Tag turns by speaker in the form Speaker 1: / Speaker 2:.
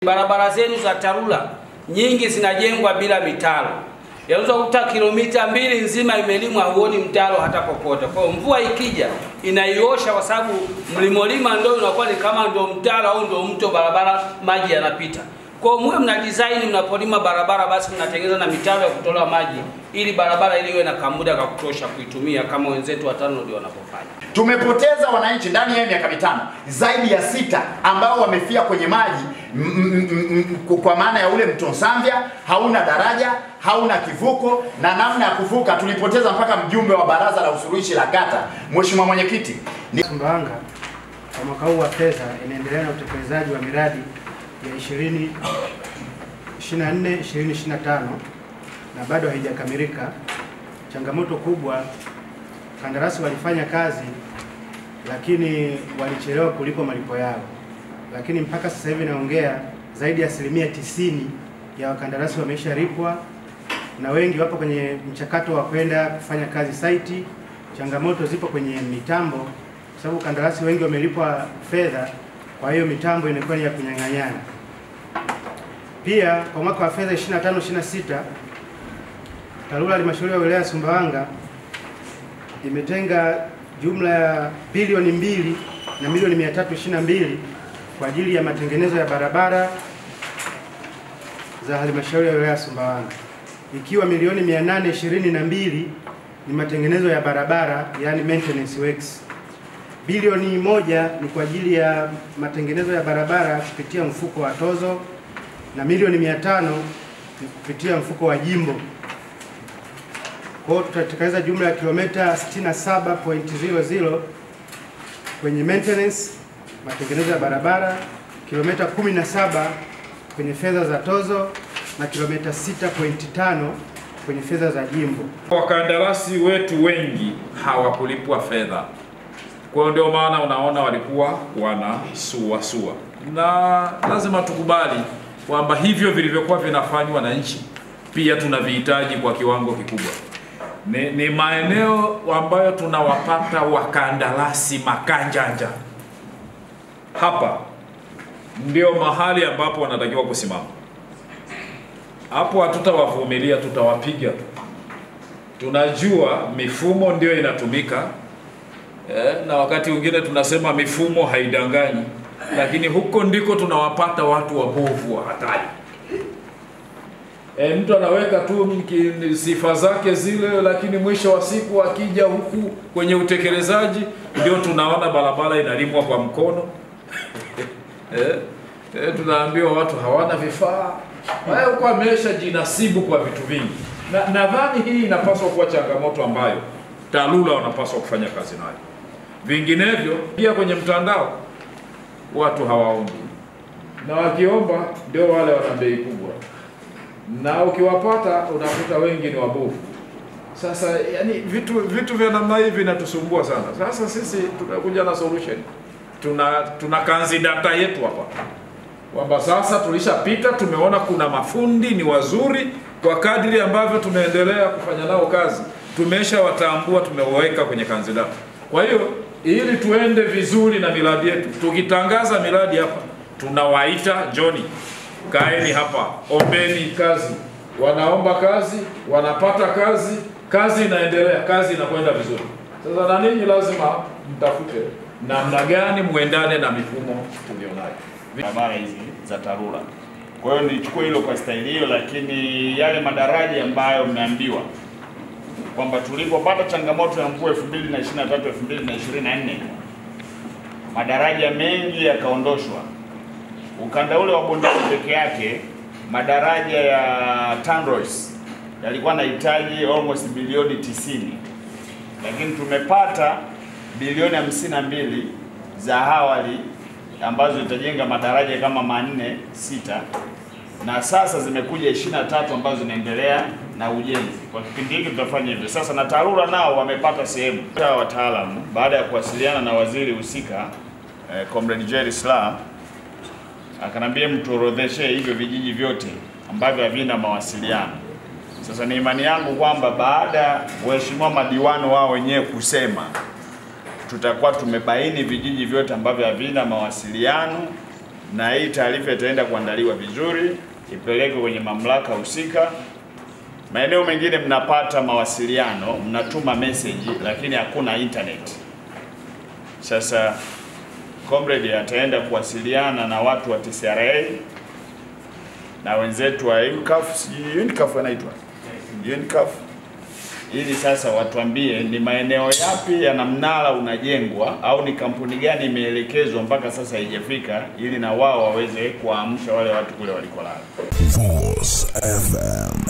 Speaker 1: Barabara zenu za TARURA nyingi zinajengwa bila mitaro. Yanaweza kukuta kilomita 2 nzima imelimwa, huoni mtaro hata popote. Kwa hiyo mvua ikija inaiosha, kwa sababu mlimolima ndio unakuwa ni kama ndio mtaro au ndio mto, barabara maji yanapita. Kwa hiyo mwe mna design mnapolima barabara, basi mnatengeneza na mitaro ya kutolewa maji ili barabara ili iwe na kamuda ka kutosha kuitumia kama wenzetu wa TANROADS wanapofanya.
Speaker 2: Tumepoteza wananchi ndani ya miaka 5 zaidi ya 6 ambao wamefia kwenye maji, kwa maana ya ule mto Nsambya hauna daraja, hauna kivuko na namna ya kuvuka. Tulipoteza mpaka mjumbe wa baraza la usuluhishi la kata. Mheshimiwa Mwenyekiti,
Speaker 3: Sumbawanga kwa mwaka huu wa fedha inaendelea na utekelezaji wa miradi ya 2024 2025 na bado haijakamilika. Changamoto kubwa, kandarasi walifanya kazi lakini walichelewa kulipa malipo yao. Lakini mpaka sasa hivi naongea, zaidi ya 90% ya wakandarasi wameshalipwa na wengi wapo kwenye mchakato wa kwenda kufanya kazi site. Changamoto zipo kwenye mitambo, kwa sababu kandarasi wengi wamelipwa fedha, kwa hiyo mitambo inakuwa ni ya kunyang'anyana. Pia kwa mwaka wa fedha 25-26 TARURA halmashauri ya wilaya Sumbawanga imetenga jumla ya bilioni 2 na milioni 322 kwa ajili ya matengenezo ya barabara za halmashauri ya wilaya Sumbawanga, ikiwa milioni 822 ni matengenezo ya barabara, yani maintenance works. Bilioni 1 ni kwa ajili ya matengenezo ya barabara kupitia mfuko wa tozo na milioni 500 ni kupitia mfuko wa jimbo. Kwa hiyo tutatekeleza jumla ya kilomita 67.00 kwenye maintenance, matengenezo ya barabara, kilomita 17 kwenye fedha za tozo na kilomita 6.5 kwenye fedha za jimbo.
Speaker 4: Wakandarasi wetu wengi hawakulipwa fedha. Kwa hiyo ndio maana unaona walikuwa wanasuasua. Na lazima tukubali kwamba hivyo vilivyokuwa vinafanywa na nchi pia tunavihitaji kwa kiwango kikubwa. Ni maeneo ambayo tunawapata wakandarasi makanjanja. Hapa ndio mahali ambapo wanatakiwa kusimama. Hapo hatutawavumilia, tutawapiga. Tunajua mifumo ndio inatumika. Na wakati mwingine tunasema mifumo haidanganyi, lakini huko ndiko tunawapata watu wabovu wa hatari. Mtu anaweka tu sifa zake zile, lakini mwisho wa siku akija huku kwenye utekelezaji ndio tunaona barabara inalimwa kwa mkono. Tunaambiwa watu hawana vifaa. Wao huko ameshajinasibu kwa vitu vingi. Na nadhani hii inapaswa kuwa changamoto ambayo TARURA wanapaswa kufanya kazi nayo. Vinginevyo pia kwenye mtandao watu hawaombi, na wakiomba ndio wale wana bei kubwa, na ukiwapata unakuta wengi ni wabovu. Sasa yani vitu vya namna hivi vinatusumbua sana. Sasa sisi tunakuja na solution. Tuna kanzi data yetu hapa kwamba sasa tulishapita, tumeona kuna mafundi ni wazuri, kwa kadri ambavyo tumeendelea kufanya nao kazi tumeshawatambua, tumeweka kwenye kanzi data. Kwa hiyo ili tuende vizuri na miradi yetu, tukitangaza miradi hapa tunawaita, Johnny, kaeni hapa, ombeni kazi. Wanaomba kazi, wanapata kazi, kazi inaendelea, kazi inakwenda vizuri. Sasa na ninyi lazima mtafute namna gani muendane na mifumo tulionayo,
Speaker 5: barabara hizi za TARURA. Kwa hiyo nilichukua hilo kwa staili hiyo, lakini yale madaraja ambayo mmeambiwa kwamba tulipopata changamoto ya mvua 2023 2024 madaraja mengi yakaondoshwa. Ukanda ule wa Bondeni peke yake madaraja ya TANROADS yalikuwa yanahitaji almost bilioni 90, lakini tumepata bilioni 52 za awali ambazo zitajenga madaraja kama 4 6, na sasa zimekuja 23 ambazo zinaendelea na ujenzi. Kwa kipindi hiki tutafanya hivyo. Sasa na TARURA nao wamepata sehemu. Wataalamu baada ya kuwasiliana na waziri husika Comrade Jerry Silaa akanambia mtuorodheshe hivyo vijiji vyote ambavyo havina mawasiliano. Sasa ni imani yangu kwamba baada waheshimiwa madiwano wao wenyewe kusema, tutakuwa tumebaini vijiji vyote ambavyo havina mawasiliano Na hii taarifa itaenda kuandaliwa vizuri, ipelekwe kwenye mamlaka husika. Maeneo mengine mnapata mawasiliano, mnatuma message lakini hakuna internet. Sasa comrade ataenda kuwasiliana na watu wa TCRA na wenzetu wa UNCAF, UNCAF anaitwa UNCAF, ili sasa watuambie ni maeneo yapi yana mnara unajengwa au ni kampuni gani imeelekezwa mpaka sasa haijafika, ili na wao waweze kuamsha wale watu kule walikolala.
Speaker 6: Voice FM.